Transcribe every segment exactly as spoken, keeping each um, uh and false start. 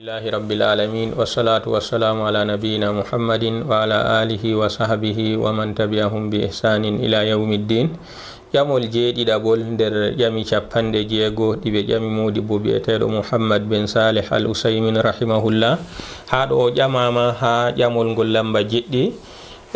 Alhamdulillahi rabbil alamin, wassalatu wassalamu ala nabiyyina Muhammadin wa ala alihi wa sahbihi wa man tabi'ahum bi ihsanin ila yawmiddin. Ƴamol jeeɗiɗaɓol nder ƴami capanɗe jeego ɗi ɓe ƴami moodibbo bi'eteeɗo Muhammad ben Saleh Al Usaymin rahimahullah. Haa ɗo o ƴamaama haa ƴamol ngol lamba jeɗɗi.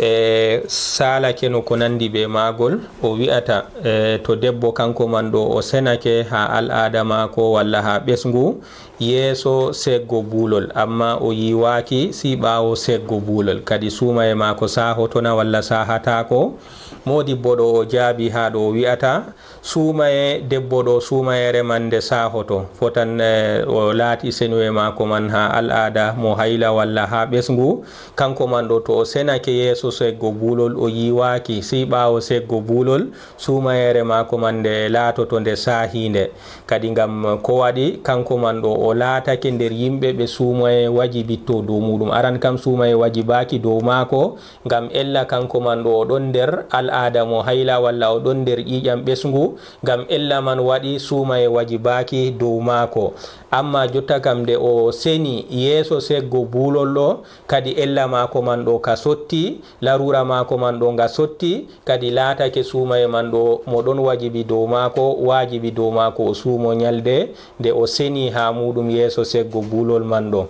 E saalake no ko nanndi bee maagol, o wi'ata, e, to debbo kanko man ɗo o senake haa al'aada maako walla haa ɓesngu, yeeso seeggo buulol, ammaa o yiiwaaki sii ɓaawo seeggo buulol, kadi suumaye maako saahoto na walla saahataako? Moodibbo ɗo o jaabi haa ɗo o wi'ata, suumaye debbo ɗo suumayeere man nde saahoto, fotan, e, o laati senuye maako man haa al'aada mo hayla walla haa ɓesngu, kanko man ɗo to o senake yeeso seeggo buulol o yiiwaaki, sii ɓaawo seeggo buulol, suumayeere maako man nde laatoto nde saahiinde. Kadi ngam ko waɗi kanko man ɗo o laatake nder yimɓe ɓe suumaye wajibitto dow muuɗum. Aran kam suumaye wajibaaki dow maako, ngam ella kanko man ɗo o ɗon nder al'aada mo hayla walla o ɗon nder ƴiiƴam ɓesngu, ngam ella man waɗi suumaye wajibaaki dow maako. Ammaa jotta kam nde o seni yeeso seeggo buulol ɗo, kadi ella maako man ɗo ka sotti, laruura maako man ɗo nga sotti, kadi laatake suumaye man ɗo mo ɗon wajibi dow maako, waajibi dow maako o suumo nyalde nde o seni haa muuɗum yeeso seeggo buulol man ɗo.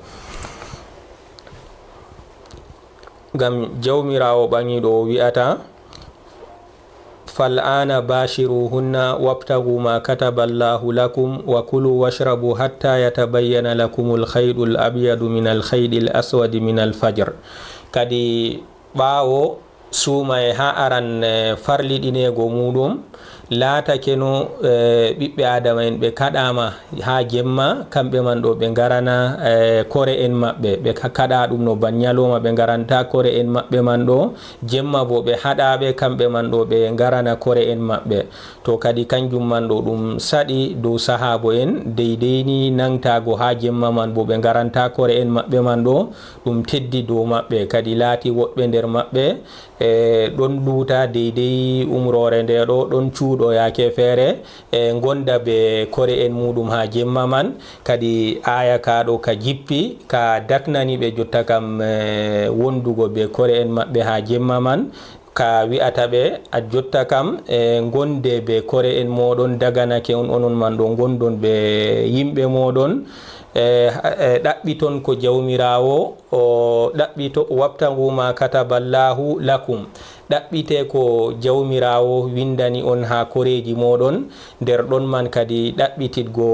Ngam Jawmiraawo ɓaŋiiɗo o wi'ata, "Fal'aana baashiruhunna wabtagu ma kataba Allahu lakum wa kulu washrabu hatta yatabayyana lakumul khaydul abyadu minal khaydil aswadi minal fajr." Kadi ɓaawo suumaye haa aran, eh, farliɗineego muuɗum, laatakeno, eh, ɓiɓɓe Aadama'en ɓe kaɗaama haa jemma, kamɓe man ɗo ɓe ngarana, eh, kore'en maɓɓe, ɓe ka-, kaɗa ɗum no ban nyalooma ɓe ngaranta kore'en maɓɓe man ɗo, jemma bo ɓe haɗa ɓe, kamɓe man ɗo ɓe ngarana kore'en maɓɓe. To kadi kanjum man ɗo ɗum saɗi dow sahaabo'en, deydey ni nangtaago haa jemma man bo ɓe ngaranta kore'en maɓɓe man ɗo, ɗum teddi dow maɓɓe. Kadi laati woɗɓe nder maɓɓe, e, ɗon luuta deydey umroore nde ɗo, ɗon cuuɗo yaake feere, e, ngonda be kore'en muuɗum haa jemma man. Kadi aaya kaa ɗo ka jippi, ka daknani ɓe jotta kam, e, wondugo be kore'en maɓɓe haa jemma man. Ka wi'ata ɓe, a jotta kam, e, ngonde be kore'en mooɗon, daganake on onon man ɗo ngondon be yimɓe mooɗon. E, e, ɗaɓɓiton ko Jawmiraawo o ɗaɓɓito, "Wabtagu ma kataballahu lakum." Ɗaɓɓite ko Jawmiraawo windani on haa koreeji mooɗon, nder ɗon man kadi ɗaɓɓititgo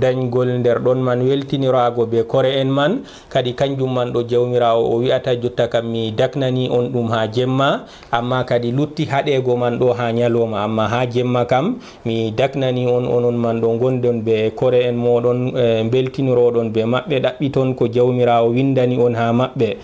danygol, nder ɗon man weltiniraago be kore'en man. Kadi kanjum man ɗo Jawmiraawo o wi'ata, "Jotta kam mi daknani on ɗum haa jemma, ammaa kadi lutti haɗeego man ɗo haa nyalooma, ammaa haa jemma kam mi daknani on, onon man ɗo ngondon be kore'en mooɗon, e, mbeltinirooɗon be maɓɓe, ɗaɓɓiton ko Jawmiraawo windani on haa maɓɓe."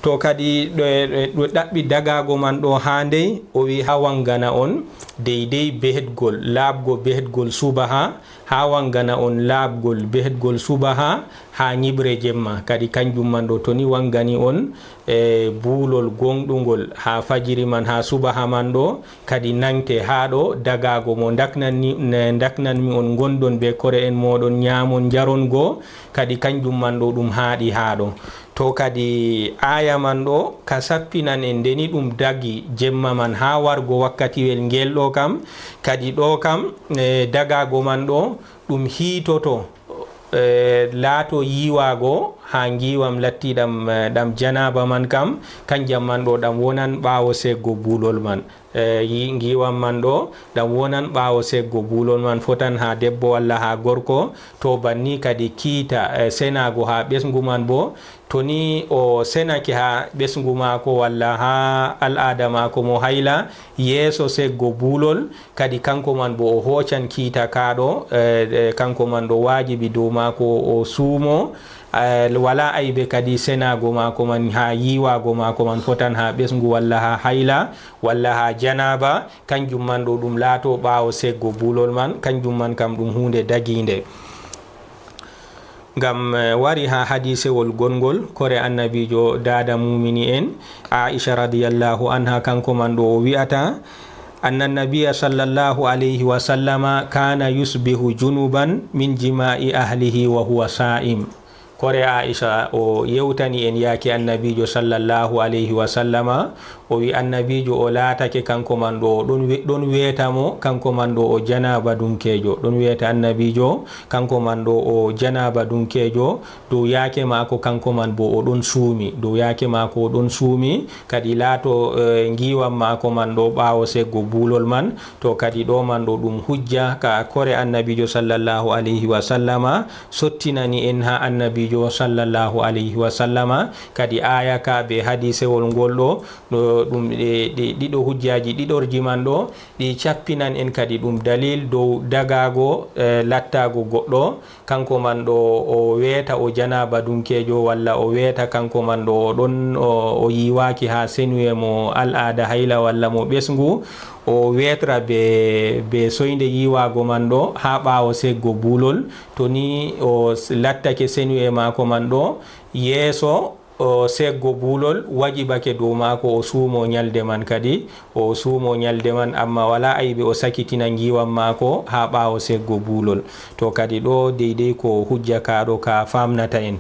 To kadi ɗo, ɗo, ɗo ɗaɓɓi dagaago man ɗo haa ndey, o wi'i, "Haa wangana on deydey behetgol, laaɓgo behetgol subaha, haa wangana on laaɓgol behetgol subaha, haa nyiɓre jemma." Kadi kanjum man ɗo, to ni wangani on, e, buulol goŋɗungol haa fajiri man, haa subaha man ɗo, kadi naŋte haa ɗo dagaago mo ndaknanni, ne, ndaknanmi on ngondon be kore'en mooɗon, nyaamon, njaron go, kadi kanjum man ɗo ɗum haaɗi haa ɗo. To kadi aaya man ɗo, ka sappinan en, nde ni ɗum dagi jemma man haa wargo wakkatiwel ngel ɗo kam, kadi ɗo kam, e, dagaago man ɗo, ɗum hiitoto, e, laato yiiwaago haa ngiiwam lattiiɗam, e, ɗam janaaba man kam, kanjam man ɗo ɗam wonan ɓaawo seeggo buulol man. E, yi-, ngiiwam man ɗo ɗam wonan ɓaawo seeggo buulol man, fotan haa debbo walla haa gorko. To banni kadi kiita, e, senaago haa ɓesngu man bo, to ni o senake haa ɓesngu maako walla haa al'aada maako mo hayla, yeeso seeggo buulol, kadi kanko man bo o hoocan kiita kaa ɗo, e, e, kanko man ɗo waajibi dow maako o suumo, e, walaa aybe kadi senaago maako man haa yiiwaago maako man fotan haa ɓesngu walla haa hayla walla haa janaaba, kanjum man ɗo ɗum laato ɓaawo seeggo buulol man, kanjum man kam ɗum huunde dagiinde. Ngam, e, wari haa hadiisewol gonngol, kore Annabiijo, daada muumini en, Aisha radiyallahu anha, kanko man ɗo o wi'ata, "Anna Nabiya sallallahu alayhi wa sallama kana yusbihu junuban min jima'i ahlihi wa huwa sa'im." Kore Aisha o yewtani en yaake Annabiijo sallallahu alayhi wa sallama, o wi Annabiijo o laatake kanko man ɗo o ɗon we-, ɗon weeta mo, kanko man ɗo o janaaba dunkeejo, ɗon weeta Annabiijo, kanko man ɗo o janaaba dunkeejo, dow yaake maako kanko man bo o ɗon suumi, dow yaake maako o ɗon suumi, kadi laato, eh, ngiiwam maako man ɗo ɓaawo seggo buulol man, to kadi ɗo man ɗo ɗum hujja ka kore Annabiijo sallallahu alayhi wa sallama, sottinani en ha Annabiijo sallallahu alayhi wa sallama, kadi aaya ka be hadiisewol ngol ɗo, ɗo ɗum ɗe, ɗe ɗiɗo hujjaaji ɗiɗorji man ɗo, ɗi cappinan en kadi ɗum dalil dow dagaago, eh, lattaago goɗɗo, kanko man ɗo o weeta o janaaba dunkeejo, walla o weeta kanko man ɗo o ɗon o, o yiiwaaki ha senuye mo al'aada hayla walla mo ɓesngu, o weetra be, be soynde yiiwaago man ɗo ha ɓaawo seggo buulol, to ni o s-, lattake senuye maako man ɗo yeeso o seggo buulol, wajibake dow maako o suumo nyalde man kadi, o suumo nyalde man, amma wala aybe o sakitina ngiiwam maako ha ɓaawo seggo buulol. To kadi ɗo deydey ko hujja ka ɗo ka famnata en.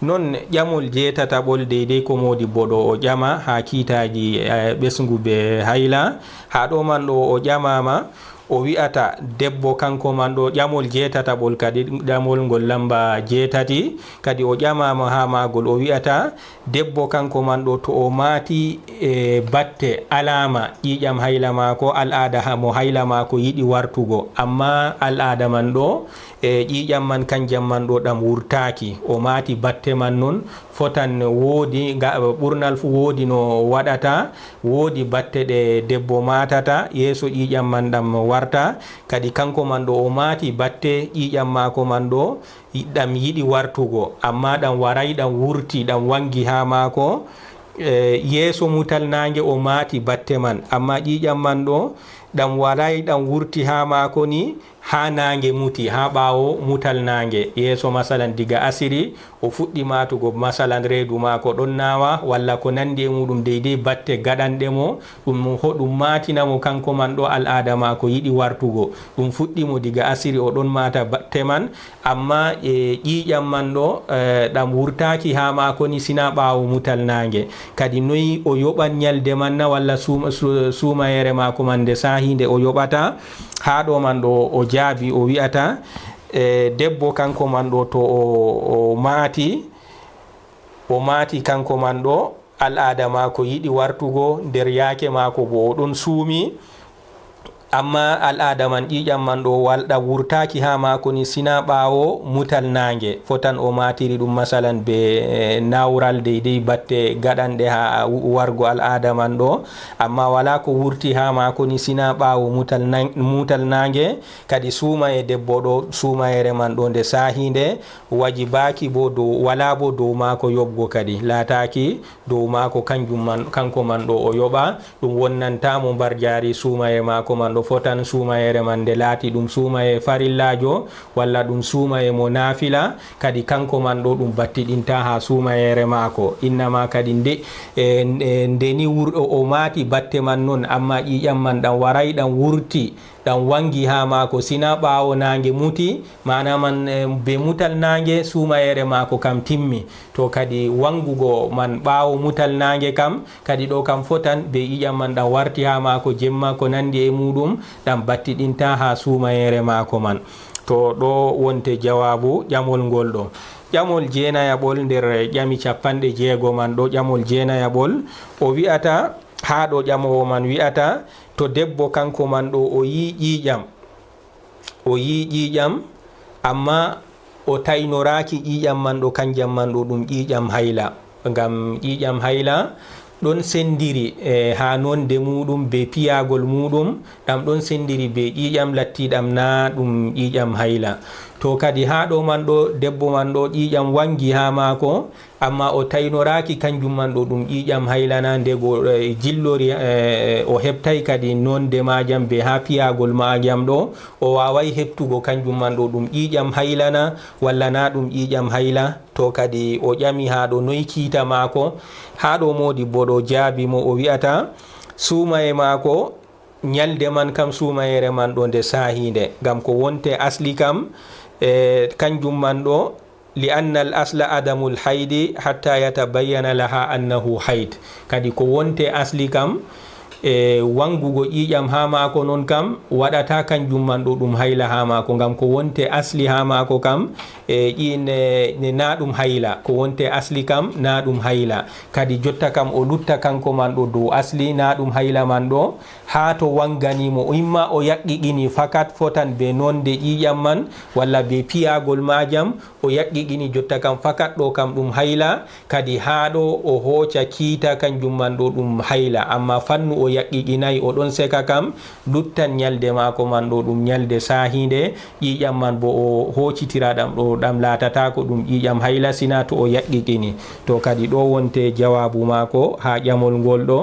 Non ƴamol jeetataɓol deydey ko moodi boɗo o ƴama ha kiitaaji, eh, ɓesngu be hayla. Ha ɗo man ɗo o ƴamama, o wi'ata debbo kanko man ɗo ƴamol jeetataɓol kadi, ƴamol ngol lamba jeetati, kadi o ƴamama ha maagol, o wi'ata debbo kanko man ɗo to o maati e batte alaama ƴiiƴam hayla maako, al'aada ha mo hayla maako yiɗi wartugo, amma al'aada man ɗo e ƴiiƴam man kanjam man ɗo ɗam wurtaaki, o maati batte man non, fotan woodi, nga, ɓurnal fu woodi no waɗata, woodi batte ɗe debbo maatata, yeeso ƴiiƴam man ɗam warta, kadi kanko man ɗo o maati batte ƴiiƴam maako man ɗo, yi-, ɗam yiɗi wartugo, amma ɗam waray ɗam wurti, ɗam wangi ha maako, eh, yeeso mutal naange o maati batte man, amma ƴiiƴam man ɗo, ɗam waray ɗam wurti ha maako ni, ha naange muti, ha ɓaawo mutal naange, yeeso masalan diga asiri, o fuɗɗi maatugo masalan reedu maako ɗon naawa, walla ko nandi e muɗum deydey batte gaɗanɗe mo, ɗum ho-, ɗum maatina mo kanko man ɗo al'aada maako yiɗi wartugo. Ɗum fuɗɗi mo diga asiri o ɗon maata batte man, amma e ƴiiƴam man ɗo, eh, ɗam wurtaaki ha maako ni sina ɓaawo mutal naange. Kadi noy o yoɓan nyalde man na walla suuma-, su-, suumayeere maako man nde saahi nde o yoɓata? Ha ɗo man ɗo o jaabi o wi'ata, eh, debbo kanko man ɗo to o, o maati, o maati kanko man ɗo, al'aada maako yiɗi wartugo nder yaake maako bo o ɗon suumi, amma al'aada man ƴiiƴam man ɗo wal-, ɗam wurtaaki ha maako ni sina ɓaawo mutal naange, fotan o maatiri ɗum masalan be, eh, nawral deydey batte gaɗanɗe ha wu-, wargo al'aada man ɗo, amma wala ko wurti ha maako ni sina ɓaawo mutal nan-, mutal naange, kadi suumaye debbo ɗo, suumayeere man ɗo nde saahi nde, wajibaaki bo dow, wala bo dow maako yoɓgo kadi, laataaki dow maako kanjum man, kanko man ɗo o yoɓa, ɗum wonnanta mo mbarjaari suumaye maako man ɗo, fotan suumayeere man nde laati ɗum suumaye farillaajo, walla ɗum suumaye mo naafila, kadi kanko man ɗo ɗum battiɗinta ha suumayeere maako. Innama kadi nde, e, e, nde ni wur-, o, o maati batte man non, amma ƴiiƴam man ɗam waray ɗam wurti, ɗam wangi ha maako, sina ɓaawo naange muti, maana man, eh, be mutal naange suumayeere maako kam timmi. To kadi wangugo man ɓaawo mutal naange kam, kadi ɗo kam fotan be ƴiiƴam man ɗam warti ha maako jemma ko nandi e muɗum, ɗam battiɗinta ha suumayeere maako man. To ɗo wonte jawaabu ƴamol ngol ɗo. Ƴamol jeenayaɓol nder ƴami cappanɗe jeego man ɗo, ƴamol jeenayaɓol, o wi'ata, ha ɗo ƴamoowo man wi'ata, to debbo kanko man ɗo o yii ƴiiƴam, o yii ƴiiƴam, amma o taynoraaki ƴiiƴam man ɗo, kanjam man ɗo ɗum ƴiiƴam hayla. Ngam ƴiiƴam hayla ɗon sendiri, e, ha nonde muɗum be piyagol muɗum, ɗam ɗon sendiri be ƴiiƴam lattiɗam na ɗum ƴiiƴam hayla. To kadi ha ɗo man ɗo, debbo man ɗo ƴiiƴam wangi ha maako, amma o taynoraaki kanjum man ɗo ɗum ƴiiƴam hayla na, ndego, e, jillori, e, o heɓtay kadi nonde maajam be ha piyagol maajam ɗo, o waaway heɓtugo kanjum man ɗo ɗum ƴiiƴam hayla na, walla na ɗum ƴiiƴam hayla. To kadi o ƴami ha ɗo noy kiita maako, ha ɗo moodi bo ɗo jaabi mo o wi'ata suumaye maako, nyalde man kam suumayeere man ɗo nde saahiinde, ngam ko wonte asli kam, e, kanjum man ɗo لأن الأصل عدم الحيض حتى يتبين لها أنه حيض. Kadi ko wonte asli kam, e wangugo ƴiiƴam haa maako non kam, waɗata kanjum man ɗo ɗum hayla haa maako, ngam ko wonte asli haa maako kam, e ƴi-, ne, ne na ɗum hayla, ko wonte asli kam na ɗum hayla. Kadi jotta kam o lutta kanko man ɗo dow asli na ɗum hayla man ɗo, haa to wangani mo, o imma o yaqqini fakat fotan be nonde ƴiiƴam man, walla be piyagol maajam, o yaqqini jotta kam fakat ɗo kam ɗum hayla, kadi haa ɗo o hooca kiita kanjum man ɗo ɗum hayla, amma fannu o yaqqinay o ɗon seka kam, luttan nyalde maako man ɗo ɗum nyalde saahiinde, ƴiiƴam man bo o hoocitira ɗam ɗo ɗam laatatako ɗum ƴiiƴam hayla sina to o yaqqini. To kadi ɗo wonte jawaabu maako haa ƴamol ngol ɗo.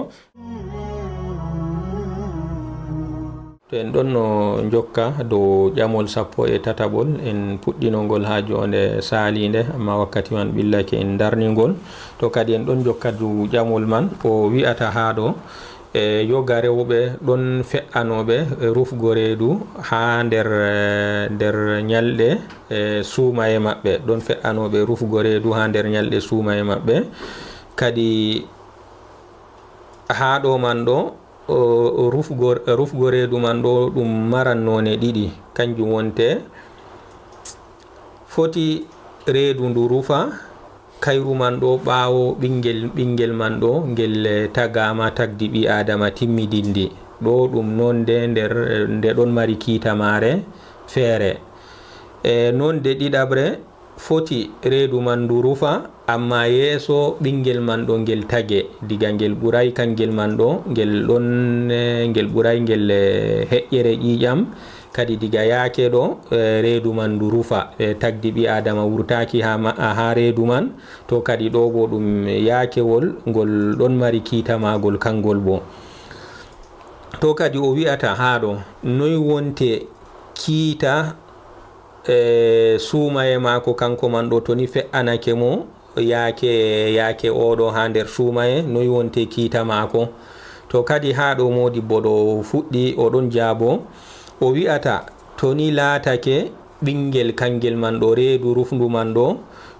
To en ɗon no njokka dow ƴamol sappo e tataɓol, en puɗɗino ngol haa joonde saaliinde, amma wakkati man ɓillake en darni ngol. To kadi en ɗon njokka dow ƴamol man, o wi'ata haa ɗo, e yoga rewɓe ɗon fe'anooɓe rufgo reedu haa nder, nder nyalɗe, e suumaye maɓɓe, ɗon fe'anooɓe rufgo reedu haa nder nyalɗe suumaye maɓɓe. Kadi haa ɗo man ɗo, o, o rufgo, rufgo reedu man ɗo ɗum maran noone ɗiɗi, kanjum wonte foti reedu ndu rufa kayru man ɗo ɓaawo ɓingel, ɓingel man ɗo ngel, eh, tagaama tagdi ɓi Aadama timmidindi. Ɗo ɗum nonde nder, eh, nde ɗon mari kiita maare feere. E nonde ɗiɗaɓre, foti reedu man ndu rufa, amma yeeso ɓingel man ɗo ngel tage, diga ngel ɓuray kangel man ɗo, ngel ɗon, eh, ngel ɓuray ngel, eh, heƴƴere ƴiiƴam, kadi diga yaake ɗo, eh, reedu man ndu rufa, eh, tagdi ɓi Aadama wurtaaki haa ma-, haa reedu man, to kadi ɗo bo ɗum yaakewol ngol ɗon mari kiita maagol kangol bo. To kadi o wi'ata haa ɗo, noy wonte kiita, e suumaye maako kanko man ɗo, to ni fe'anake mo yaake, yaake oɗo haa nder suumaye, noy wonte kiita maako? To kadi haa ɗo moodibbo ɗo fuɗɗi, o ɗon jaabo, o wi'ata, to ni laatake ɓingel kangel man ɗo, reedu rufndu man ɗo,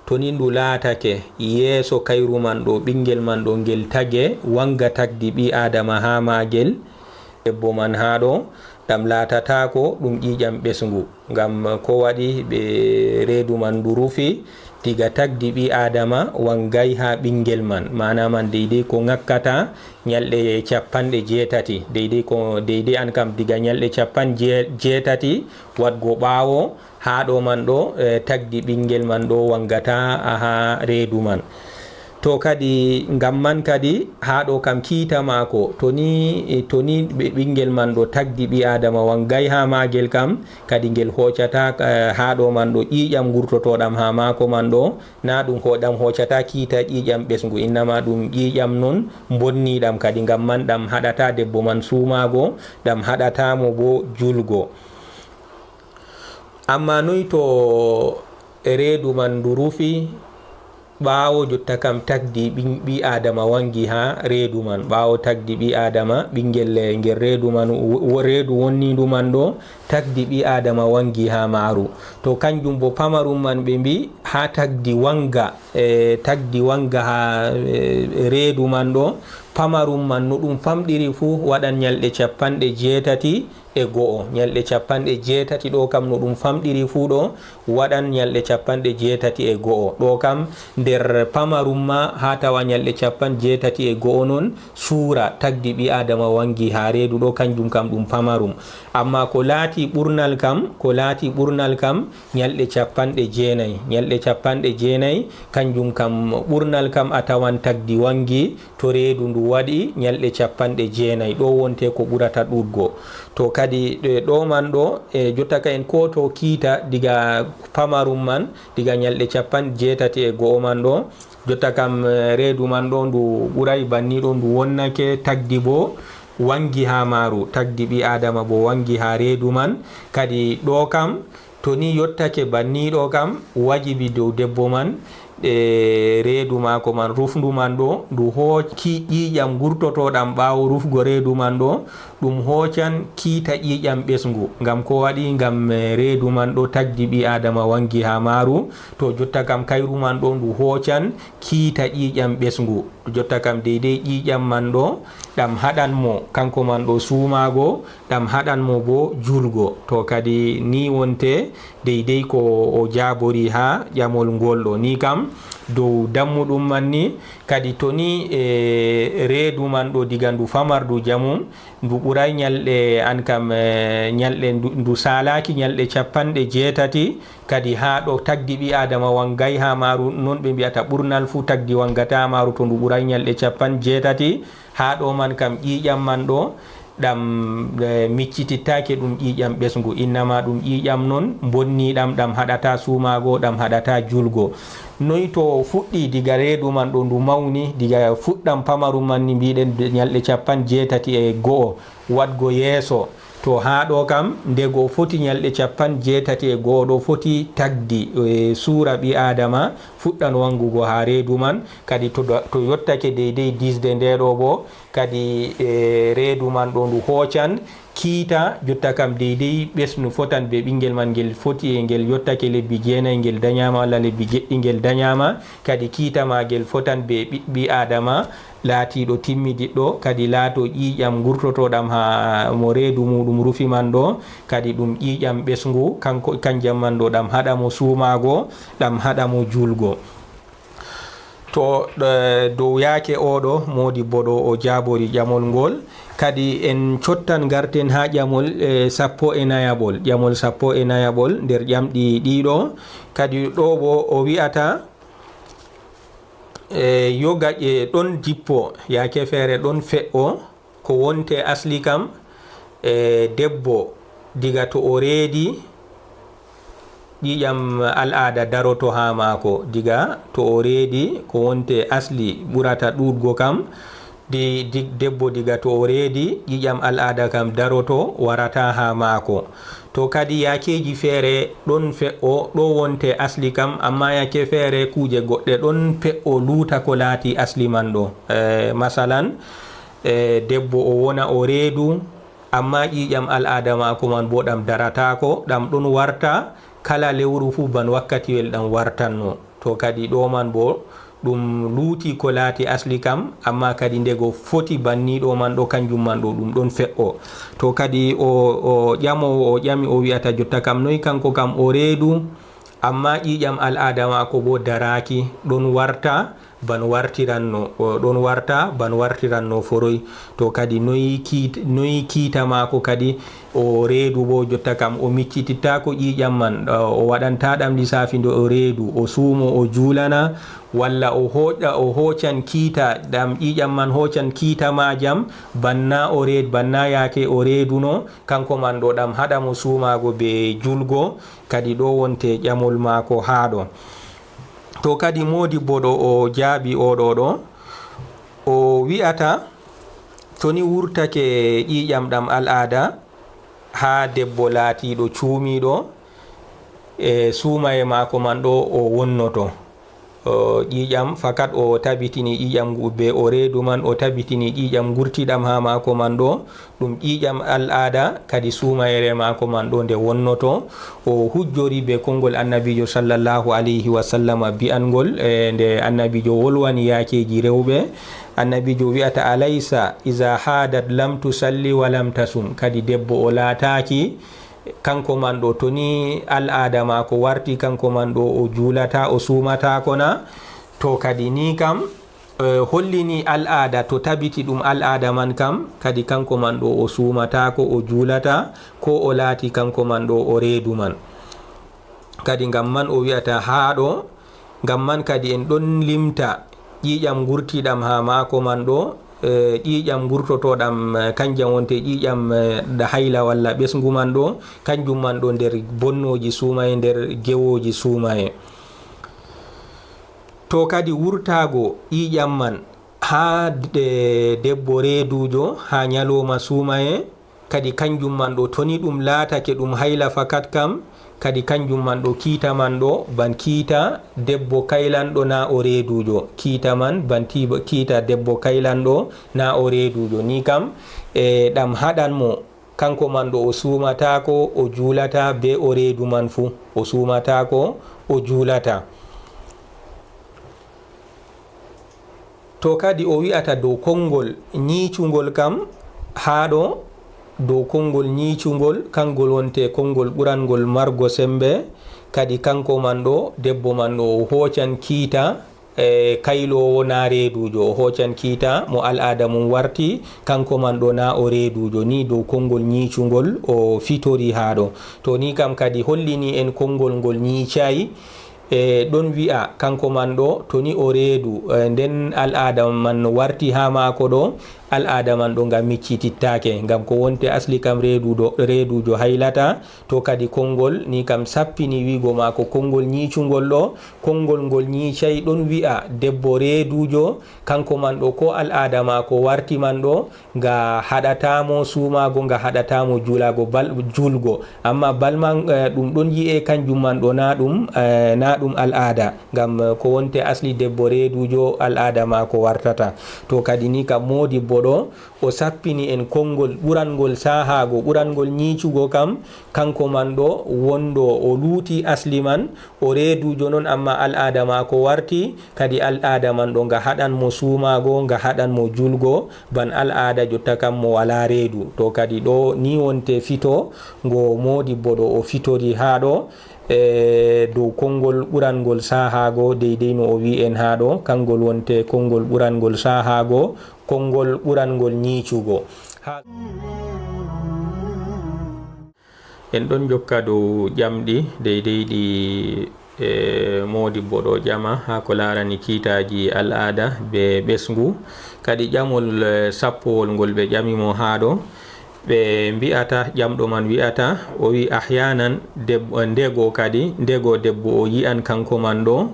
to ni ndu laatake yeeso kayru man ɗo, ɓingel man ɗo ngel tage, wanga tagdi ɓi Aadama haa maagel, debbo man haa ɗo, ɗam laatatako ɗum ƴiiƴam ɓesngu. Ngam ko waɗi ɓe reedu man ndu rufi, diga tagdi ɓi Aadama wangay haa ɓingel man. Maana man deydey ko ŋakkata nyalɗe capanɗe jeetati. Deydey ko, deydey an kam diga nyalɗe capanɗe jee-, jeetati waɗgo ɓaawo, haa ɗo man ɗo, eh, tagdi ɓingel man ɗo wangata haa reedu man. To kadi, ngam man kadi, haa ɗo kam kiita maako, to ni, to ni ɓe-, ɓingel man ɗo tagdi ɓi Aadama wangay haa maagel kam, kadi ngel hoocata, eh, haa ɗo man ɗo ƴiiƴam ngurtotoɗam haa maako man ɗo, na ɗum ho-, ɗam hoocata kiita ƴiiƴam ɓesngu, innama ɗum ƴiiƴam non mbonniɗam kadi, ngam man ɗam haɗata debbo man suumaago, ɗam haɗata mo bo julgo. Amma noy to reedu man ndu rufi, ɓaawo jotta kam tagdi ɓin-, ɓi Aadama wangi haa reedu man, ɓaawo tagdi ɓi Aadama, ɓingel, eh, ngel reedu man, wo-, wo-, reedu wonnindu man ɗo, tagdi ɓi Aadama wangi haa maaru. To kanjum bo pamarum man ɓe mbi haa tagdi wanga, eh, tagdi wanga haa, eh, reedu man ɗo, pamarum man no ɗum famɗiri fuu waɗan nyalɗe capanɗe jeetati e go'o. Nyalɗe capanɗe jeetati ɗo kam no ɗum famɗiri fuu ɗo, waɗan nyalɗe capanɗe jeetati e go'o. Ɗo kam nder pamarum ma haa tawa nyalɗe capanɗe jeetati e go'o non suura tagdi ɓi Aadama wangi haa reedu ɗo, kanjum kam ɗum pamarum. Amma ko laati ɓurnal kam, ko laati ɓurnal kam, nyalɗe capanɗe jeenayi. Nyalɗe capanɗe jeenayi, kanjum kam ɓurnal kam a tawan tagdi wangi, to reedu ndu waɗi nyalɗe capanɗe jeenayi, ɗo wonte ko ɓurata ɗuuɗgo. To kadi, e, ɗo man ɗo, e, jotta ka en kooto kiita diga pamarum man, diga nyalɗe capanɗe jeetati e go'o man ɗo, jotta kam, e, reedu man ɗo ndu ɓuray banni ɗo, ndu wonnake tagdi bo wangi haa maaru, tagdi ɓi Aadama bo wangi haa reedu man. Kadi ɗo kam, to ni yottake banniiɗo kam, wajibi dow debbo man, e reedu maako man, rufndu man ɗo, ndu hooc-, ki-, ƴiiƴam ngurtotooɗam ɓaawo rufgo reedu man ɗo, ɗum hoocan kiita ƴiiƴam ɓesngu. Ngam ko waɗi? Ngam, eh, reedu man ɗo tagdi ɓii Aadama waŋgi haa maaru. To jotta kam kayru man ɗo, ndu hoocan kiita ƴiiƴam ɓesngu. Jotta kam deydey ƴiiƴam man ɗo, ɗam haɗan mo, kaŋko man ɗo suumaago, ɗam haɗan mo boo juulgo. To kadi ni wonte deydey ko o jaabori haa ƴamol ngool ɗo. Ni kam dow dammuɗum man ni, kadi to ni, e, reedu man ɗo diga ndu famardu jamum, ndu ɓuray ñalɗe an kam, e, ñalɗe ndu, ndu saalaaki ñalɗe cappanɗe jeetati, kadi haa ɗo tagdi ɓii Aadama waŋgay haa maaru, non ɓe mbi'ata ɓurnal fuu tagdi waŋgata maaru to ndu ɓuray ñalɗe cappanɗe jeetati. Haa ɗo man kam ƴiiƴam man ɗo, ɗam, eh, miccitittaake ɗum ƴiiƴam ɓesngu, innama ɗum ƴiiƴam non mbonniiɗam, ɗam haɗata suumaago, ɗam haɗata juulgo. Noy to fuɗɗi diga reedu man ɗo ndu mawni, diga fuɗɗam pamarum man ni mbiɗen de ñalɗe cappanɗe jeetati e go'o waɗgo yeeso. To haa ɗo kam, nde go foti ñalɗe cappanɗe jeetati e go'o ɗo foti tagdi, eh, suura ɓii Aadama fuɗɗan waŋgugo haa reedu man, kadi to, to yottake deydey disde nde ɗo boo, kadi, e, reedu man ɗo ndu hoocan kiita, jotta kam deydey ɓesnu fotan be ɓiŋngel man, ngel foti e ngel yottake lebbi jeenay, ngel danyaama, walla lebbi jeɗɗi, ngel danyaama, kadi kiita maagel fotan be ɓiɓɓe Aadama laatiiɗo timmidiɗɗo, kadi laato ƴiiƴam ngurtotooɗam haa mo reedu muuɗum rufi man ɗo, kadi ɗum ƴiiƴam ɓesngu, kaŋko, kanjam man ɗo ɗam haɗa mo suumaago, ɗam haɗa mo juulgo. To, eh, dow yaake oo ɗo, moodibbo ɗo o jaabori ƴamol ngool. Kadi en cottan ngarten haa ƴamol, eh, sappo e nayaɓol. Ƴamol sappo e nayaɓol nder ƴamɗi ɗiɗo. Kadi ɗo boo o wi'ata, eh, yoga, eh, ɗon jippo, yaake feere ɗon fe'o, ko wonte asli kam, e, debbo diga to o reedi, ƴiiƴam al'aada daroto haa maako. Diga to o reedi, ko wonte asli ɓurata ɗuuɗgo kam, di, di, debbo diga to o reedi, ƴiiƴam al'aada kam daroto, warata haa maako. To kadi yaakeeji feere ɗon fe'o, ɗo wonte asli kam, ammaa yaake feere kuuje goɗɗe ɗon fe'o luuta ko laati asli man ɗo. E, masalan, e, debbo o wona o reedu, ammaa ƴiiƴam al'aada maako man boo ɗam darataako, ɗam ɗon warta kala lewru fuu ban wakkatiwel ɗam wartanno. To kadi ɗo man boo ɗum luuti ko laati asli kam, ammaa kadi nde go foti banni ɗo man ɗo, kanjum man ɗo ɗum ɗon fe'o. To kadi o, o ƴamoowo o ƴami o wi'ata jotta kam noy kaŋko kam o reedu, ammaa ƴiiƴam al'aada maako boo daraaki, ɗon warta ban wartiranno, o ɗon warta ban wartiranno foroy. To kadi noy kiit-, noy kiita maako kadi o reedu boo jotta kam o miccitittaako ƴiiƴam man, o waɗanta ɗam lisaafi nde o reedu, o suumo o juulana, walla o hooƴa, o hoocan kiita ɗam ƴiiƴam man hoocan kiita maajam, banna o reed-, banna yaake o reeduno, kaŋko man ɗo ɗam haɗa mo suumaago bee juulgo, kadi ɗo wonte ƴamol maako haa ɗo. To kadi moodibbo ɗo o jaabi oo ɗo ɗo, o wi'ata, to ni wurtake ƴiiƴam ɗam al'aada haa debbo laatiiɗo cuumiiɗo, e suumaye maako man ɗo o wonnoto. O ƴiiƴam fakat o tabitini ƴiiƴam ngu be o reedu man, o tabitini ƴiiƴam ngurtiɗam haa maako man ɗo, ɗum ƴiiƴam al'aada, kadi suumayere maako man ɗo nde wonnoto. O hujjori be konngol Annabiijo sallallahu alayhi wa sallama bi'anngol, e, nde Annabiijo wolwani yaakeeji rewɓe. Annabiijo wi'ata, "Alaysa iza haadat lam tusalli wa lam tasum." Kadi debbo o laataaki, kaŋko man ɗo, to ni al'aada maako warti, kaŋko man ɗo o juulata, o suumataako na? To kadi ni kam, eh, hollini al'aada, to tabiti ɗum al'aada man kam, kadi kaŋko man ɗo o suumataako, o juulata, ko o laati kaŋko man ɗo o reedu man. Kadi ngam man o wi'ata haa ɗo, ngam man kadi en ɗon limta ƴiiƴam ngurtiiɗam haa maako man ɗo, eh, ƴiiƴam ngurtotooɗam, eh, kanjam wonte ƴiiƴam, eh, da hayla walla ɓesngu man ɗo, kanjum man ɗo nder bonnooji suumaye, nder gewooji suumaye. To kadi wurtaago ƴiiƴam man haa de-, debbo reeduujo haa nyalooma suumaye, Kadi kanjum man ɗo, to ni ɗum laatake ɗum hayla fakat kam, kadi kanjum man ɗo, kiita man ɗo, ban kiita debbo kaylanɗo na o reeduujo. Kiita man ban ti-, kiita debbo kaylanɗo na o reeduujo. Ni kam, e, ɗam haɗan mo, kanko man ɗo o suumataako, o juulata be o reedu man fuu. O suumataako, o juulata. To kadi o wi'ata dow konngol nyiicungol kam, haa ɗo, dow konngol nyiicungol, kanngol wonte konngol ɓurangol margo semmbe, kadi kanko man ɗo, debbo man ɗo, o hoocan kiita, e, kayloowo na reeduujo, o hoocan kiita mo al'aada mum warti, kanko man ɗo na o reeduujo. Ni dow konngol nyiicungol o fitori haa ɗo. To ni kam kadi hollini en konngol ngol nyiicaay, e, ɗon wi'a kanko man ɗo, to ni o reedu, e, nden al'aada man no warti haa maako ɗo, al'aada man ɗo nga miccitittaake, ngam ko wonte asli kam reeduɗo-, reeduujo haylata. To kadi konngol ni kam sappini wi'go maako konngol nyiicungol ɗo, konngol ngol nyiicaay ɗon wi'a debbo reeduujo, kanko man ɗo ko al'aada maako warti man ɗo, nga haɗataa mo suumaago, nga haɗataa mo juulaago bal-, juulgo. Ammaa bal man, eh, ɗum ɗon yi'e kanjum man ɗo na ɗum, eh, na ɗum al'aada. Ngam, eh, ko wonte asli debbo reeduujo al'aada maako wartata. To kadi ni kam moodibbo ɗo, o sappini en konngol ɓurangol saahaago, ɓurangol nyiicugo kam, kanko man ɗo wonɗo o luuti asli man, o reeduujo non, ammaa al'aada maako warti, kadi al'aada man ɗo nga haɗan mo suumaago, nga haɗan mo juulgo, ban al'aada jotta kam mo walaa reedu. To kadi ɗo ni wonte fito ngo moodibbo ɗo o fitori haa ɗo, e, dow konngol ɓurangol saahaago, deydey no o wi'i en haa ɗo, kanngol wonte konngol ɓurangol saahaago, konngol ɓurangol nyiicugo. Haa En ɗon jokka dow ƴamɗi deydey ɗi, e, moodibbo ɗo ƴama haa ko laarani kiitaaji al'aada be ɓesngu. Kadi ƴamol, e, sappowol ngol ɓe ƴami mo haa ɗo, ɓe mbi'ata, ƴamɗo man wi'ata, o wi'i, ahyaanan deb-, ndego kadi, ndego debbo o yi'an kanko man ɗo,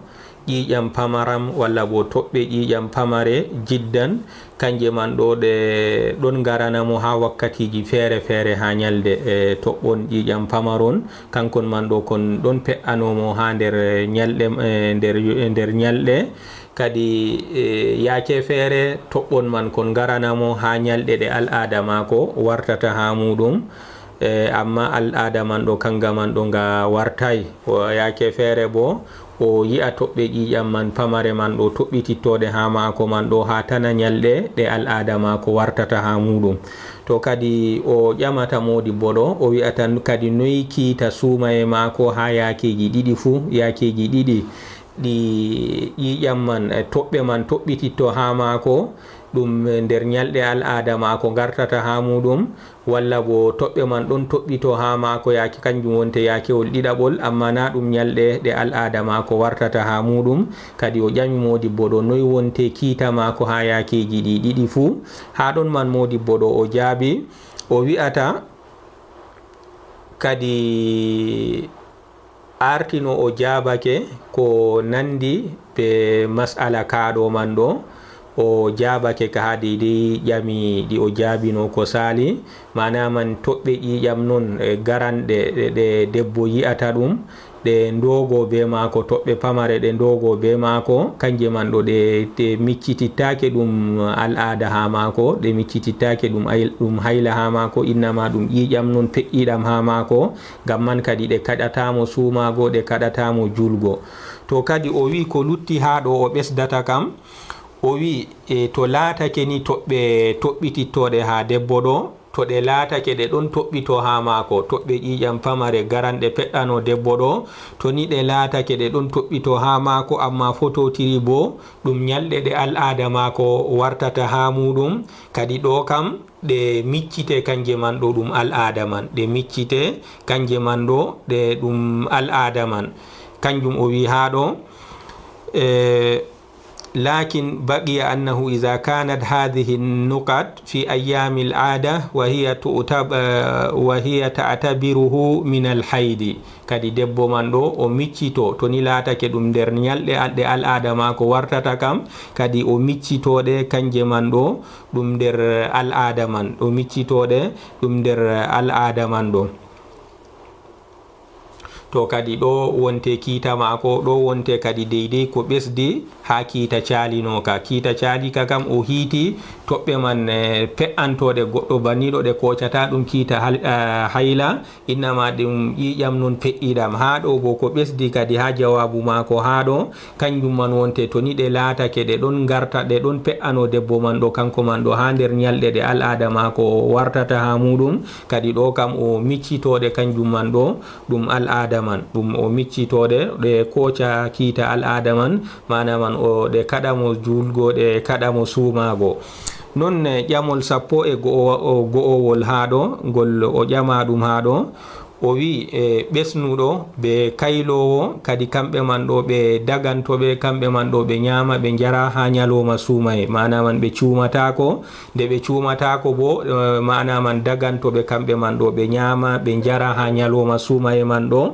ƴiiƴam pamaram walla boo toɓɓe ƴiiƴam pamare jiddan, kanje man ɗo ɗe ɗon ngarana mo haa wakkatiiji feere-feere haa nyalde, e toɓɓon ƴiiƴam pamaron, kankon man ɗo kon ɗon pe'ano mo haa nder nyalɗe, e nder, nder nyalɗe. Kadi, e, yaake feere toɓɓon man kon ngarana mo haa nyalɗe ɗe al'aada maako wartata haa muuɗum. E, ammaa al'aada man ɗo, kanga man ɗo nga wartaay. O, yaake feere boo, o yi'a toɓɓe ƴiiƴam man pamare man ɗo toɓɓitittooɗe haa maako man ɗo haa tana nyalɗe ɗe al'aada maako wartata haa muuɗum. To kadi o ƴamata moodibbo ɗo, o wi'ata kadi noy kiita suumaye maako haa yaakeeji ɗiɗi fuu, yaakeeji ɗiɗi ɗi ƴiiƴam man, e, toɓɓe man toɓɓititto haa maako, ɗum nder nyalɗe al'aada maako ngartata haa muuɗum, walla boo toɓɓe man ɗon toɓɓito haa maako yaake, kanjum wonte yaakewol ɗiɗaɓol, ammaa naa ɗum nyalɗe ɗe al'aada maako wartata haa muuɗum. Kadi o ƴami moodibbo ɗo, noy wonte kiita maako haa yaakeeji ɗi ɗiɗi fuu? Haa ɗon man moodibbo ɗo o jaabi, o wi'ata, kadi arti no o jaabake ko nandi be mas'ala kaa ɗo man ɗo, o jaabake ka haa deydey ƴami ɗi o jaabino ko saali, maana man toɓɓe ƴiiƴam non, e, garanɗe ɗe, ɗe debbo yi'ata ɗum, ɗe ndoogo be maako, toɓɓe pamare ɗe ndoogo be maako, kanje man ɗo ɗe, ɗe miccitittaake ɗum al'aada haa maako, ɗe miccitittaake ɗum ay-, ɗum hayla haa maako, innama ɗum ƴiiƴam non peƴƴiiɗam haa maako, ngam man kadi ɗe kaɗataa mo suumaago, ɗe kaɗataa mo juulgo. To kadi o wi'i ko lutti haa ɗo o ɓesdata kam, o wi'i, e, to laatake ni toɓɓe toɓɓitittooɗe haa debbo ɗo, to ɗe laatake ɗe ɗon toɓɓito haa maako, toɓɓe ƴiiƴam pamare garanɗe peɗɗano debbo ɗo, to ni ɗe laatake ɗe ɗon toɓɓito haa maako, ammaa fototiri boo ɗum nyalɗe ɗe al'aada maako wartata haa muuɗum, kadi ɗo kam ɗe miccite kanje man ɗo ɗum al'aada man, ɗe miccite kanje man ɗo ɗe ɗum al'aada man. Kanjum o wi'i haa ɗo, e, لكن بقي أنه إذا كانت هذه النقط في أيام العادة وهي تعتب-، وهي تعتبره من الحيض. Kadi debbo man ɗo o miccito, to ni laatake ɗum nder ñalɗe al-, ɗe al'aada maako wartata kam, kadi o miccito ɗe kanje man ɗo ɗum nder al'aada man, o miccito ɗe ɗum nder al'aada man ɗo. To kadi ɗo wonte kiita maako, ɗo wonte kadi deydey ko ɓesdi haa kiita caalinooka. Kiita caalika kam o hiiti toɓɓe man, eh, pe'antooɗe goɗɗo banniiɗo ɗe koocata ɗum kiita hal-, eh, hayla, innama ɗum ƴiiƴam non pe'ɗiɗam. Haa ɗo bo ko ɓesdi kadi haa jawaabu maako haa ɗo, kanjum man wonte to ni ɗe laatake ɗe ɗon ngarta, ɗe ɗon pe'ano debbo man ɗo, kanko man ɗo haa nder ñalɗe ɗe al'aada maako wartata haa muuɗum, kadi ɗo kam o miccitooɗe kanjum man ɗo, ɗum al'aada man, ɗum o miccitooɗe, ɗe kooca kiita al'aada man, maana man o, ɗe kaɗa mo juulgo, ɗe kaɗa mo suumaago. Non, eh, ƴamol sappo e go'o-, o, go'owol haa ɗo, ngol o ƴama ɗum haa ɗo, o wi'i, eh, ɓesnuɗo be kayloowo, kadi kamɓe man ɗo ɓe daganto ɓe, kamɓe man ɗo ɓe ñaama, ɓe njara haa ñalooma suumaye, maana man ɓe cuumataako, nde ɓe cuumataako bo, eh, maana man daganto ɓe kamɓe man ɗo, ɓe ñaama, ɓe njara haa ñalooma suumaye man ɗo.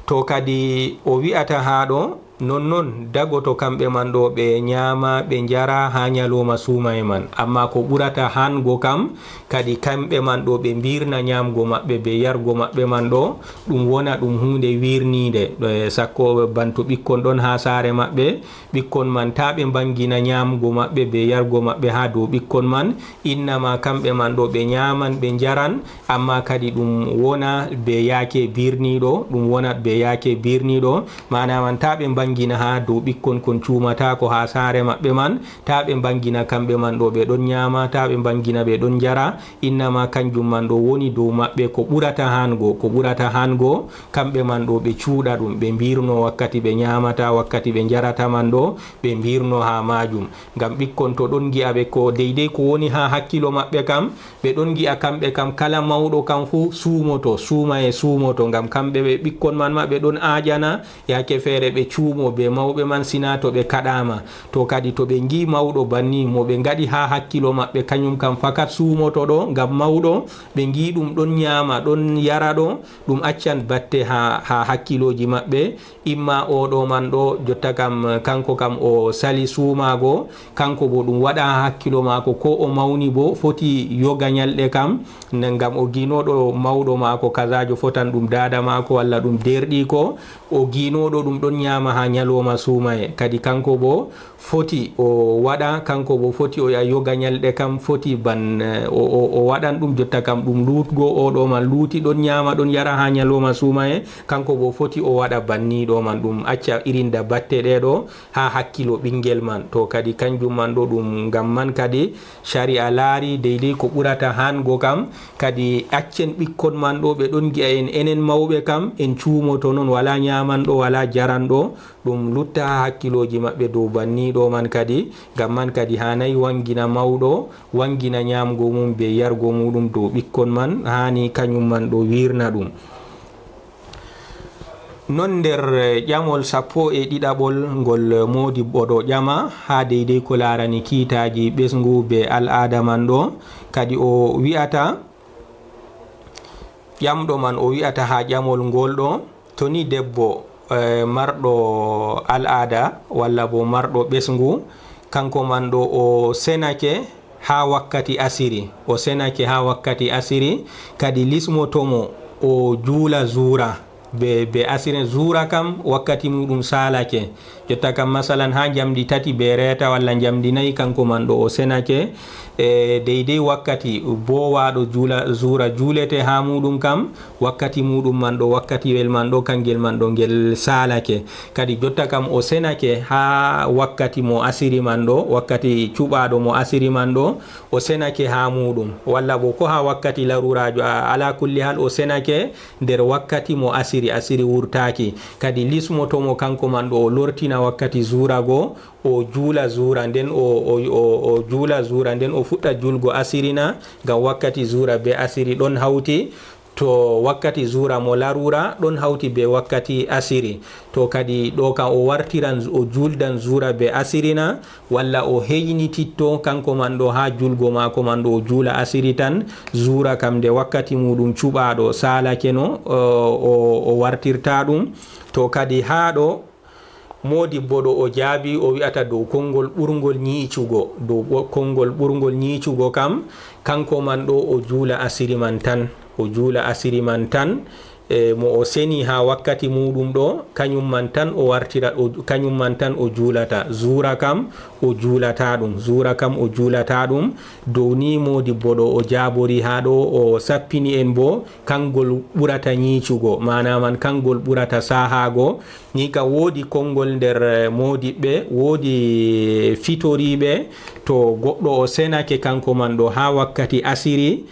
To kadi o wi'ata haa ɗo, nonnon dagoto kamɓe man ɗo, ɓe ñaama, ɓe njara haa ñalooma suumaye man. Ammaa ko ɓurata hango kam, kadi kamɓe man ɗo, ɓe mbirna ñaamgo maɓɓe be yargo maɓɓe man ɗo, ɗum wona ɗum huunde wirniinde. Eh, sakko banto ɓikkon ɗon haa saare maɓɓe, ɓikkon man, taa ɓe mbangina ñaamgo maɓɓe be yargo maɓɓe haa dow ɓikkon man, innama kamɓe man ɗo ɓe ñaaman, ɓe njaran, ammaa kadi ɗum wona be yaake birniiɗo, ɗum wonat be yaake birniiɗo, maana man taa ɓe mbangina haa dow ɓikkon kon cuumataako haa saare maɓɓe man, taa ɓe mbangina kamɓe man ɗo ɓe ɗon ñaama, taa ɓe mbangina ɓe ɗon njara, innama kanjum man ɗo woni dow maɓɓe ko ɓurata hango, ko ɓurata hango, kamɓe man ɗo ɓe cuuɗa ɗum, ɓe mbirno wakkati ɓe ñaamata, wakkati ɓe njarata man ɗo, ɓe mbirno haa maajum. Ngam ɓikkon to ɗon ngi'a ɓe ko deydey ko woni haa hakkilo maɓɓe kam, ɓe ɗon ngi'a kamɓe kam kala mawɗo kam fuu suumoto, suumaye suumoto, ngam kamɓe ɓe ɓikkon man ma ɓe ɗon aaƴana, yaake feere ɓe cuumo be mawɓe man sina to ɓe kaɗaama. To kadi to ɓe ngi'i mawɗo banni mo ɓe ngaɗi haa hakkilo maɓɓe, kanyum kam fakat suumoto ɗo ngam mawɗo, ɓe ngi'i ɗum ɗon ñaama, ɗon yara ɗo, ɗum accan batte haa, haa hakkilooji maɓɓe. Imma oo ɗo man ɗo, jotta kam, kanko kam o sali suumaago, kanko bo ɗum waɗa haa hakkilo maako, ko o mawni bo foti yoga ñalɗe kam, ne-, ngam o giinooɗo mawɗo maako kazaajo fotan ɗum daada maako walla ɗum deerɗiiko, o giinooɗo ɗum ɗon ñaama haa ñalooma suumaye. Kadi kanko bo foti o waɗa, kanko bo foti o ya yoga ñalɗe kam, foti ban, eh, o, o, o waɗan ɗum jotta kam ɗum luutgo, oo ɗo man luuti ɗon ñaama, ɗon yara haa ñalooma suumaye, kanko bo foti o waɗa banni ɗo man, ɗum acca irin da batte ɗe ɗo haa hakkilo ɓingel man. To kadi kanjum man ɗo ɗum, ngam man kadi shari'a laari deydey ko ɓurata hango kam, kadi accen ɓikkon man ɗo ɓe ɗon ngi'a en enen mawɓe kam, en cuumoto non, walaa ñaamanɗo, walaa jaranɗo, ɗum lutta haa hakkilooji maɓɓe dow banni ɗo man kadi, ngam man kadi haanay wangina mawɗo, wangina ñaamgo mum be yargo muuɗum dow ɓikkon man, haani kanyum man ɗo wiirna ɗum. Non nder, eh, ƴamol sappo e ɗiɗaɓol ngol moodibbo ɗo ƴama haa deydey ko laarani kiitaaji ɓesngu be al'aada man ɗo, kadi o wi'ata, ƴamɗo man o wi'ata haa ƴamol ngol ɗo, to ni debbo, eh, marɗo al'aada walla bo marɗo ɓesngu, kanko man ɗo o senake haa wakkati asiri, o senake haa wakkati asiri, kadi lismoto mo o juula zuura be, be asiri, zuura kam wakkati muuɗum saalake. Jotta kam, masalan, haa njamndi tati be reeta walla njamndi nayi, kanko man ɗo o senake, e deydey wakkati boowaaɗo juula, zuura juulete haa muuɗum kam, wakkati muuɗum man ɗo, wakkatiwel man ɗo, kangel man ɗo, ngel saalake. Kadi jotta kam o senake haa wakkati mo asiri man ɗo, wakkati cuɓaaɗo mo asiri man ɗo, o senake haa muuɗum. Walla bo ko haa wakkati laruuraajo, a, alaa kulli hal o senake nder wakkati mo asiri, asiri wurtaaki. Kadi lismoto mo kanko man ɗo o lortina wakkati zuura go, o juula zuura, nden o, o, o, o juula zuura, nden o fuɗɗa juulgo asiri na, ngam wakkati zuura be asiri ɗon hawti. to wakkati zuura mo laruura ɗon hawti be wakkati asiri. To kadi ɗo kam o wartiran, o juuldan zuura be asiri na, walla o heynititto kanko man ɗo haa juulgo maako man ɗo o juula asiri tan, zuura kam nde wakkati muuɗum cuɓaaɗo saalake no, o, o, o wartirta ɗum. To kadi haa ɗo, moodibbo ɗo o jaabi, o wi'ata dow konngol ɓurngol nyiicugo, dow ɓo-, konngol ɓurngol nyiicugo kam, kanko man ɗo o juula asiri man tan, o juula asiri man tan, e mo o seni haa wakkati muuɗum ɗo, kanyum man tan o wartira, o, kanyum man tan o juulata. Zuura kam o juulata ɗum, zuura kam o juulata ɗum. Dow ni moodibbo ɗo o jaabori haa ɗo, o sappini en bo kanngol ɓurata nyiicugo, maana man kanngol ɓurata saahaago. Ni kam woodi konngol nder, eh, moodiɓɓe, woodi fitoriiɓe, to goɗɗo o senake kanko man ɗo haa wakkati asiri,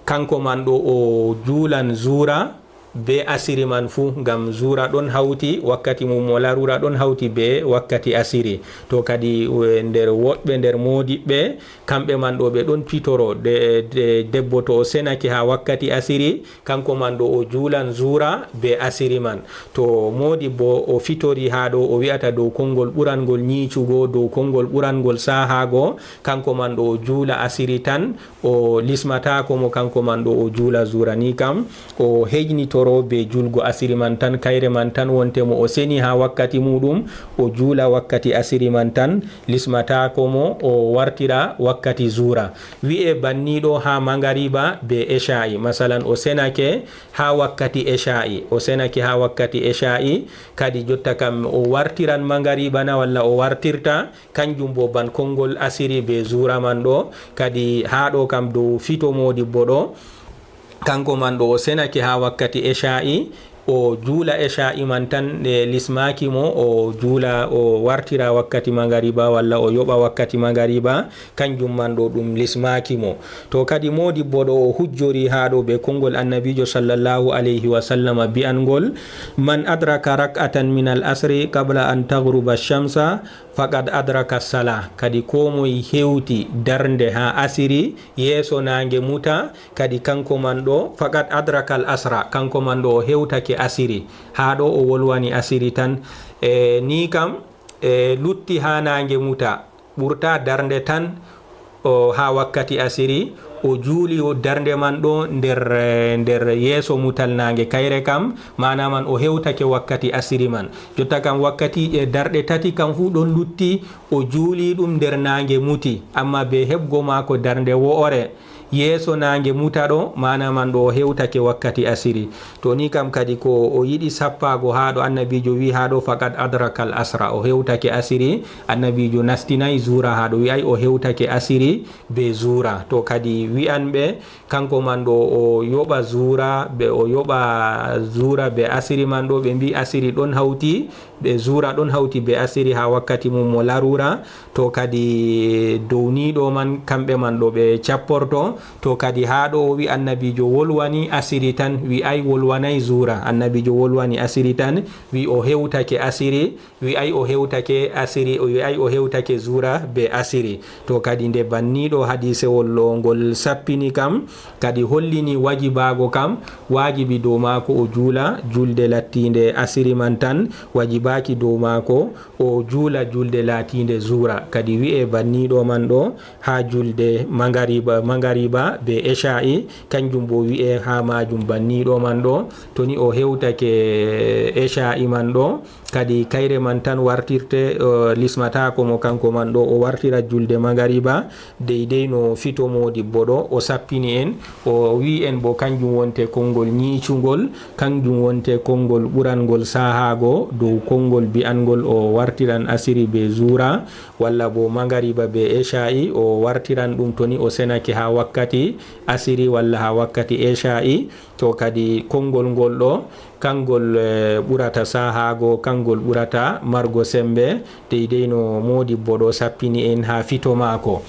kanko man ɗo o juulan zuura be asiri man fuu, ngam zuura ɗon hawti wakkati mum mo laruura ɗon hawti be wakkati asiri. To kadi, eh, nder woɗɓe nder moodiɓɓe, kamɓe man ɗo ɓe ɗon fitoro, de, de, debbo to o senake haa wakkati asiri, kanko man ɗo o juulan zuura be asiri man. To moodibbo o fitori haa ɗo, o wi'ata dow konngol ɓurangol nyiicugo, dow konngol ɓurangol saahaago, kanko man ɗo o juula asiri tan, o lismataako mo kanko man ɗo o juula zuura ni kam, o heynitoro be juulgo asiri man tan, kayre man tan wonte mo o seni haa wakkati muuɗum, o juula wakkati asiri man tan, lismataako mo, o wartira wakkati zuura. Wi'e banniiɗo haa mangariba be eshaa'i, masalan o senake haa wakkati eshaa'i, o senake haa wakkati eshaa'i, kadi jotta kam o wartiran mangariba na walla o wartirta, kanjum bo ban konngol asiri be zuura man ɗo, kadi haa ɗo kam dow fito moodibbo ɗo, kanko man ɗo o senake haa wakkati eshaa'i, o juula eshaa'i man tan, nde lismaaki mo, o juula, o wartira wakkati mangariba walla o yoɓa wakkati mangariba, kanjum man ɗo ɗum lismaaki mo. To kadi moodibbo ɗo o hujjori haa ɗo be konngol Annabiijo sallallahu alayhi wa sallama bi'anngol, "Man adraka rak'atan min al asri qabla an taghruba shamsa, faqad adraka salah." Kadi koo moy hewti darnde haa asiri yeeso naange muta, kadi kanko man ɗo, faqad adraka al asra, kanko man ɗo o hewtake asiri. Haa ɗo o wolwani asiri tan. E, ni kam, e, lutti haa naange muta, ɓurta darnde tan, o, haa wakkati asiri, o juuli o darnde man ɗo nder, e, nder yeeso mutal naange. Kayre kam, maana man o hewtake wakkati asiri man. Jotta kam wakkatiije darɗe tati kam fuu ɗon lutti, o juuli ɗum nder naange muti, amma be heɓgo maako darnde wo'ore yeeso naange muta ɗo, maana man ɗo o hewtake wakkati asiri. To ni kam kadi ko o yiɗi sappaago haa ɗo, Annabiijo wi'i haa ɗo, "Faqad adrakal asra", o hewtake asiri, Annabiijo nastinay zuura haa ɗo, wi'ay o hewtake asiri be zuura. To kadi wi'anɓe, kanko man ɗo o yoɓa zuura be, o yoɓa zuura be asiri man ɗo, ɓe mbi'i asiri ɗon hawti, ɓe zuura ɗon hawti be asiri haa wakkati mum mo laruura. To kadi dow ni ɗo man, kamɓe man ɗo ɓe capporto. To kadi haa ɗo o wi' Annabiijo wolwani asiri tan, wi'ay wolwanay zuura. Annabiijo wolwani asiri tan, wi' o hewtake asiri, wi'ay o hewtake asiri, o wi'ay o hewtake zuura be asiri. To kadi nde banniiɗo hadiisewol ɗo ngol sappini kam, kadi hollini wajibaago kam, waajibi dow maako o juula julde lattiinde asiri man tan, wajibaaki dow maako o juula julde laatiinde zuura. Kadi wi'e banniiɗo man ɗo haa julde mangariba, mangariba be eshaa'i, kanjum bo wi'e haa maajum banniiɗo man ɗo, to ni o hewtake eshaa'i man ɗo, kadi kayre man tan wartirte, o lismataako mo kanko man ɗo, o wartira julde mangariba, deydey no fito moodibbo ɗo, o sappini en, o wi'i en bo kanjum wonte konngol nyiicungol, kanjum wonte konngol ɓurangol saahaago dow konngol bi'anngol o wartiran asiri be zuura, walla bo mangariba be eshaa'i, o wartiran ɗum to ni o senake haa wakkati asiri walla haa wakkati eshaa'i. To kadi konngol ngol ɗo, kanngol, eh, ɓurata saahaago, kanngol ɓurata margo semmbe, deydey no moodibbo ɗo sappini en haa fito maako.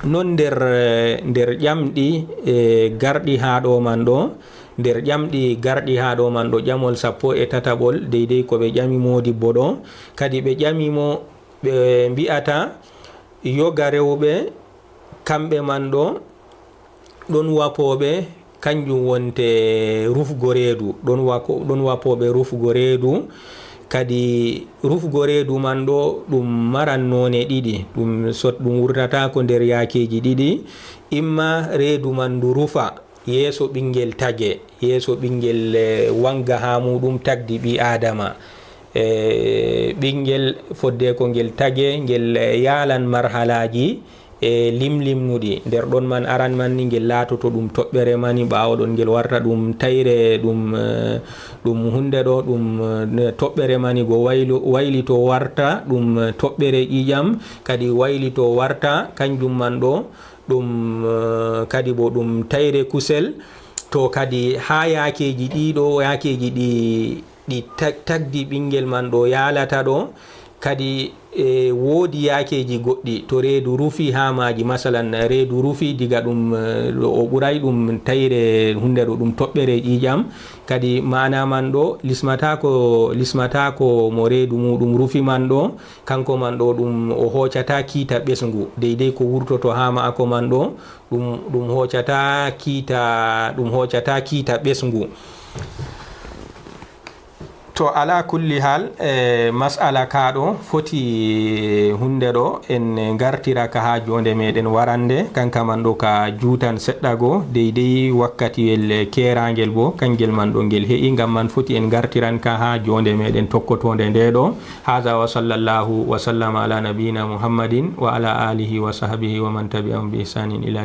Non nder, eh, nder ƴamɗi, eh, garɗi haa ɗo man ɗo, nder ƴamɗi garɗi haa ɗo man ɗo, ƴamol sappo e tataɓol, deydey ko ɓe ƴami moodibbo ɗo. Kadi ɓe ƴami mo, ɓe mbi'ata, yoga rewɓe, kamɓe man ɗo, ɗon wapooɓe, kanjum wonte rufgo reedu. Ɗon wako-, ɗon wappooɓe rufgo reedu. Kadi rufgo reedu man ɗo, ɗum maran noone ɗiɗi. Ɗum sot-, ɗum wurtataako nder yaakeeji ɗiɗi. Imma reedu man ndu rufa, yeeso ɓingel tage, yeeso ɓingel, eh, wanga haa muuɗum tagdi ɓii Aadama. Eh, ɓingel fodde ko ngel tage, ngel, eh, yaalan marhalaaji, eh, limlimnuɗi. Nder ɗon man aran man ni ngel laatoto ɗum toɓɓere mani, ɓaawo ɗon ngel warta ɗum tayre, ɗum, eh, ɗum hunde ɗo, ɗum, eh, toɓɓere mani go waylo-, waylito warta ɗum, eh, toɓɓere ƴiƴam, kadi waylito warta kanjum man ɗo, ɗum, eh, kadi bo ɗum tayre kusel. To kadi haa yaakeeji ɗiɗo, yaakeeji ɗi, ɗi ta-, tagdi ɓingel man ɗo yaalata ɗo, kadi, eh, woodi yaakeeji goɗɗi to reedu rufi haa maaji, masalan, reedu rufi diga ɗum, eh, ɗo o ɓuray ɗum tayre hunde ɗo ɗum toɓɓere ƴiiƴam, kadi maana man ɗo lismataako, lismataako mo reedu muuɗum rufi man ɗo, kanko man ɗo ɗum o hoocata kiita ɓesngu, deydey ko wurtoto haa maako man ɗo, ɗum, ɗum hoocata kiita, ɗum hoocata kiita ɓesngu. To ala kulli hal, e mas'ala ka ɗo foti hunde ɗo en ngartira ka haa joonde meɗen warande, kanka man ɗo ka juutan seɗɗa go, deydey wakkatiyel keerangel bo, kangel man ɗo ngel he'i, ngam man foti en ngartiran ka haa joonde meɗen tokkotonde nde ɗo. Haza wa sallallahu wa sallama ala nabiyina Muhammadin wa ala alihi wa sahbihi wa man tabi'ahum bi ihsanin ila